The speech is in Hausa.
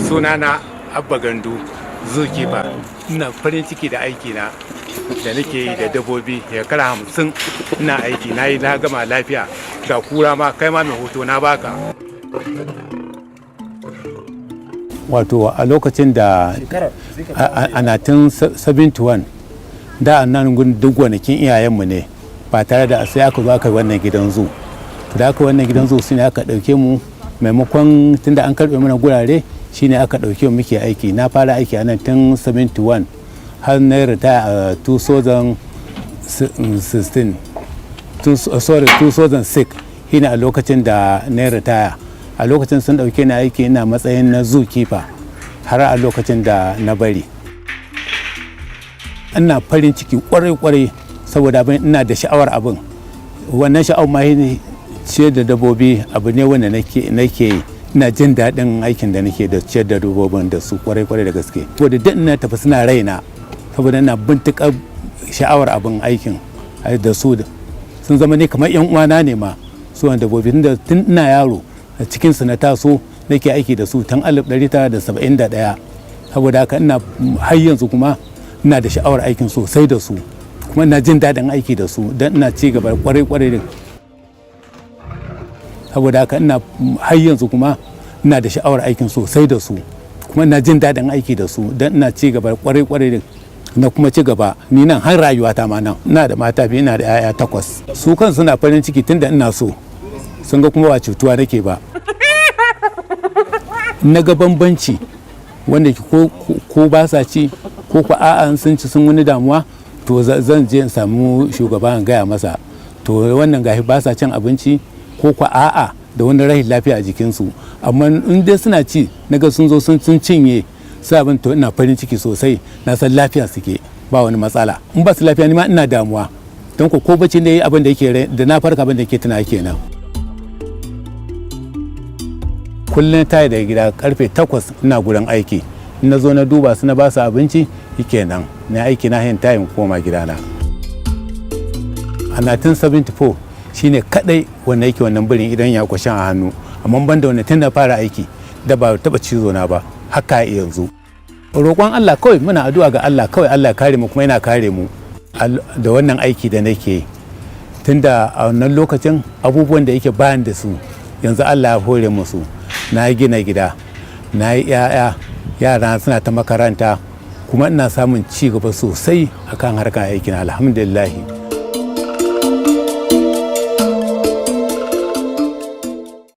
Sunana Abba Gandu, zookeeper. Ina farin ciki da aikina da nake yi da dabbobi. Shekara 50 ina aiki, na yi na gama lafiya. Ga kura ma, kai ma mai hoto na baka. Wato a lokacin da a 1971 da nan duk gonakin iyayenmu ne, ba tare da sai aka zo aka yi wannan gidan zoo. To da aka wannan gidan zoo shine aka ɗauke mu, maimakon tunda an karɓe mana gurare, shine aka ɗauke mu muke aiki. Na fara aiki a nan tun 71 har na ritaya a 2016, sorry, 2006 shine a lokacin da na ritaya. A lokacin sun ɗauke ni aiki, ina matsayin na zookeeper har a lokacin da na bari. Ina farin ciki kwarai-kwarai saboda abin ina da sha'awar abin. Wannan sha'awar ma ne ciyar da dabbobi, abu ne wanda nake yi. Ina jin daɗin aikin da nake da ciyar da dabbobin da su kwarai-kwarai da gaske. Saboda duk ina tafi suna raina, saboda ina bintukar sha'awar abin aikin da su. Sun zama ne kamar yan uwana ne ma su wanda dabbobi, tun ina yaro a cikin su na taso nake aiki da su tun 1971. Saboda haka ina har yanzu kuma ina da sha'awar aikin sosai da su, kuma ina jin daɗin aiki da su don ina ci gaba kwarai-kwarai. Saboda haka ina har yanzu kuma ina da sha'awar aikin sosai da su, kuma ina jin daɗin aiki da su don ina ci gaba kwarai-kwarai. Na kuma ci gaba ni nan har rayuwata ma nan. Ina da mata biyu, ina da 'ya'ya takwas. Su kan suna farin ciki tunda ina so, sun ga kuma ba cutuwa nake ba. Na ga bambanci wanda ko ba sa ci ko ko a'a sun ci sun wani damuwa, to zan je in samu shugaba in gaya masa, to wannan gashi ba sa cin abinci ko ko a'a da wani rashin lafiya a jikinsu. Amma in dai suna ci, naga sun zo sun cinye su abin, to ina farin ciki sosai. Na san lafiya suke, ba wani matsala. In ba su lafiya, ni ma ina damuwa, don ko bacci ne abin da yake da na farka abin da yake tuna kenan. Kullum tayi daga gida karfe 8 ina gurin aiki. In na zo na duba su, na ba su abinci, kenan na aiki na yin tayin koma gidana. A 1974 shine kadai wanda yake wannan birin idan ya kwashin a hannu. Amma ban da wannan, tun na fara aiki da ba taba cizo na ba haka yanzu. Roƙon Allah kawai, muna addu'a ga Allah kawai, Allah kare mu, kuma yana kare mu da wannan aiki da nake. Tunda a wannan lokacin abubuwan da yake bayan da su, yanzu Allah ya hore musu. Na gina gida, na yi 'ya'ya, yara suna ta makaranta, kuma ina samun ci gaba sosai akan harkar aikin, alhamdulillah.